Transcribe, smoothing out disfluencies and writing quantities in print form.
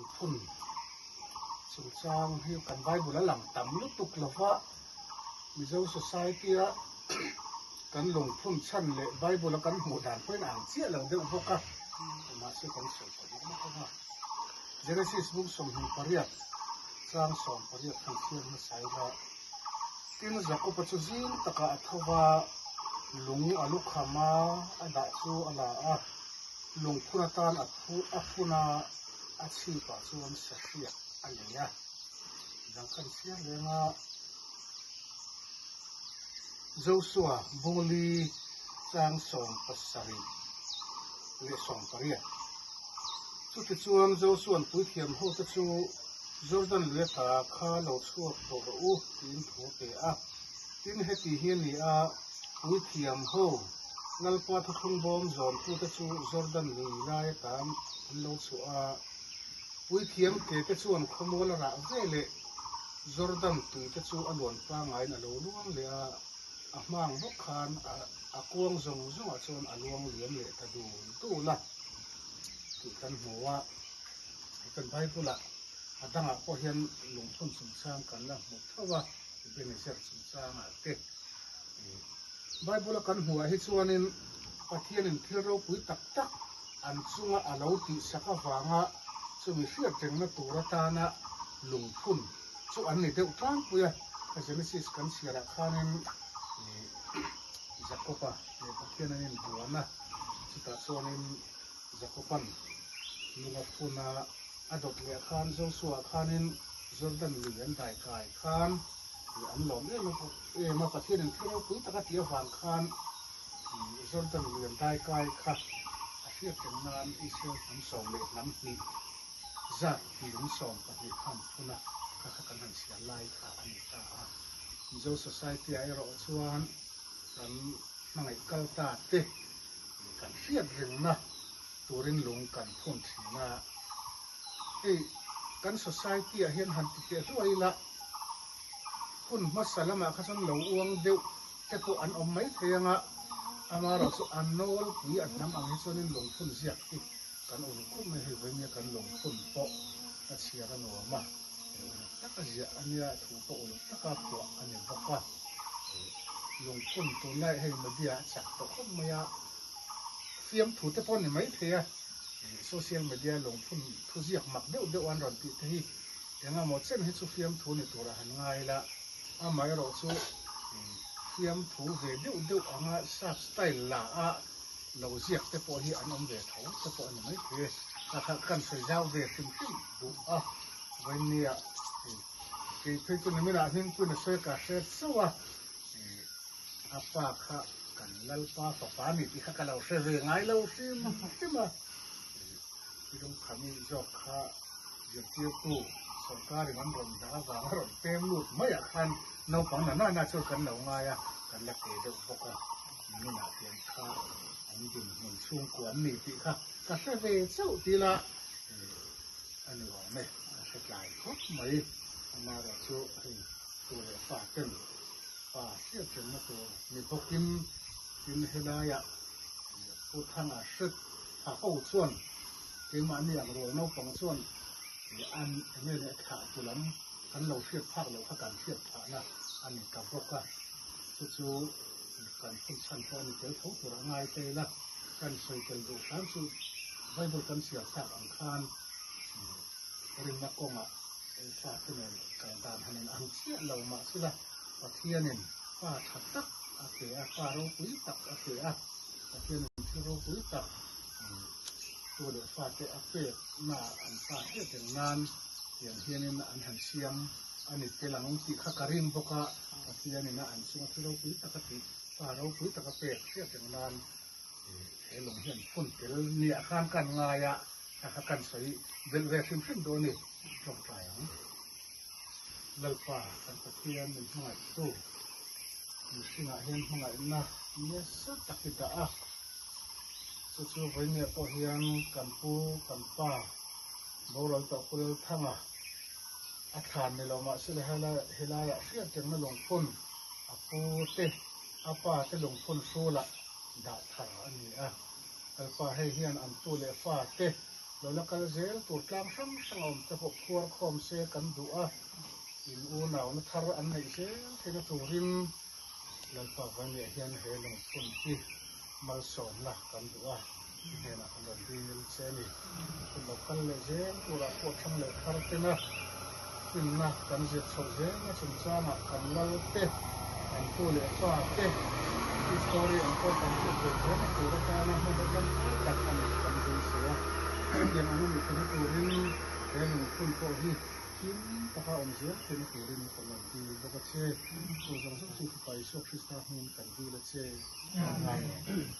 Lungphun chungchang hi kan Bible a lang tam lutuk lo va, Mizo Society a kan lungphun chhan leh Bible a kan hmuh dan pawhin a ang chiah lo deuh bawk a, mahse kan sawi ta bawk bawk ang a. Genesis bung 28 chang 18 khan chhiar hmasa ila, Tin Jakob-a chu zing takah a tho va, lung a lukham a, a dah chu a la a. Lungphun atan a phu a phun a, a chhipah chuan sahriak a lei a. Dang khan chhiar leng a, Joshua bungli chang 70 leh 18. Chutichuan Joshua'n puithiam hote chu Jordan lui ata kha lo chhuak tawh rawh u tiin thu a pe a. Tin, heti hi a ni a, puithiam ho Lalpa thuthlung bawm zawmtute chu Jordan lui lai atan an lo chhuah a. Puithiam ke te chuan khawmual a rah ve leh Jordan tui te chu a luan pangaiin a lo luang leh a, a hmang bawk khan a kuang zawng zawngah chuan a luang liam leh ta dul dul a tih kan hmu a. Kan Bible-ah a dangah pawh hian lungphun chungchang kan la hmu tho a. Ebenezer chungchangah te Bible a kan hmuhah hi chuanin Pathianin thil ropui tak tak an chunga a lo tihsak avanga chumi hriat rengna tur atana lungphun chu an ni deuh tlangpui a. Genesis kan chhiarah khanin Jakob-a leh Pathian an inbuan a, chutah chuanin Jakob-a'n lung a phun a, A dawt leh khan Joshua khanin Jordan lui an dai kai khan ih an lawm em em a, Pathianin thil ropui tak a tih avang khan Jordan lui an dai kai kha a hriat reng nan Israel hnam sawm leh hnam hnih zat lung 12 kha an phun a, kha kha kan han chhiar lai kha a ni ta a. Mizo Society ah erawh chuan kan hmangaih kal ta te kan hriat rengna turin lung kan phun thin a, hei kan society ah hian han ti teh hluai ila hun hmasa lamah kha chuan lo uang deuh te pawh an awm mai thei ang a, amaherawh chu a nawlpui a hnam ang hi chuanin lungphun ziak hi kan uluk khawp mai hei vawinia kan lungphun pawh a chhiar a nuam a, uluk taka ziah a nia thu pawh uluk taka phuah a ni bawk a, lungphun tunlai hei media a chak tawh khawp mai a. Fiamthu te pawh ni mai thei a, social media lungphun thuziak mak deuh deuh an rawn tih te hi eng emaw chen hi chu fiamthu ni turah han ngai ila, amaherawh chu fiamthu ve deuh deuh anga sap style la a lo ziak te pawh hi an awm ve tho te pawh a ni mai thei e. Kha kha kan sawi zau ve hrim hrim duh a, vawinia kei phei chu niminah hmingpuiin a sawi ka hre chauh a. A pa kha kan Lalpa fapa a ni tih kha ka lo hre ve ngai lo hrim hrim a. Lungkhami zawk kha zirtirtu sorkarin an rawn dah avanga rawn pem lut maiah khan naupang na na na chu kan lo ngai a, kan la pe deuh bawk a. Niminah hian kha an dinhmun chhungkua an ni tih kha ka hre ve chauh tih la a ni awm e, a hre tlai khawp mai. Amaherawhchu hei tu leh fa ten Pa hriat rengna tur ni bawkin tin helaiah Pu Thanga hret tha ho chuan keimahni ang rual naupang chuan an enge leh thlah tu lam kan lo hriat phak loh kha kan hriat phahna a ni ta bawk a, chu chu kan phun chhan pawh a ni tel tho tur a ngai ta ila kan sawi tel duh hram chu Bible kan chhiar thlak ang khan rinna kawngah Fate nen kal dan han in ang chiah lo mahsela Pathianin pa tha tak a pe a, pa ropui tak a pe a, Pathianin thil ropui tak tu leh fate a pek na an pa hriat reng nan tiang hianin an han siam a ni tel ang tih kha ka ring bawk a, Pathianin a an chunga thil ropui tak a tih, pa ropui tak a pek hriat reng nan he lung hian phun tel niah khan kan ngai a. Kha kha kan sawi belh ve hrim hrim dawn i tawngtai ang. Lalpa kan Pathian min hmangaihtu mihringah hian hmangaihna nasa tak i dah a, chu chu vawinia pawh hian kan pu kan pa boral tawh Pu Lalthanga a thlan ni lo mahse le helaiah hriat rengna lungphun a pu te a pa te lungphun hrulah dah thar a ni a. Lalpa hei hian an tu leh fa te Lo la kal zel tur tlang hrang hrang a awm te pawh phuar khawm se kan duh a, in unauna thar an neih zel theihna turin Lalpa Vania hian he lungphun hi malsawmna kan duh a, i hnenah kan rawn dil che a ni. Hun lo kal leh zel turah pawh thlang leh thar tena finna kan zir chhoh zelna chungchangah kan lal te, kan pu leh pa te history ang pawh kan hriat ve zelna tur atana hmanraw tangkai tak a nih kan beisei a. Hetiang ang a nih theihna turin he lungphun pawh hi him taka awm zel theihna turin kan rawn dil bawk a che. Chu zawng zawng chu Fapa Isua Krista hmingin kan dil a che. Amen.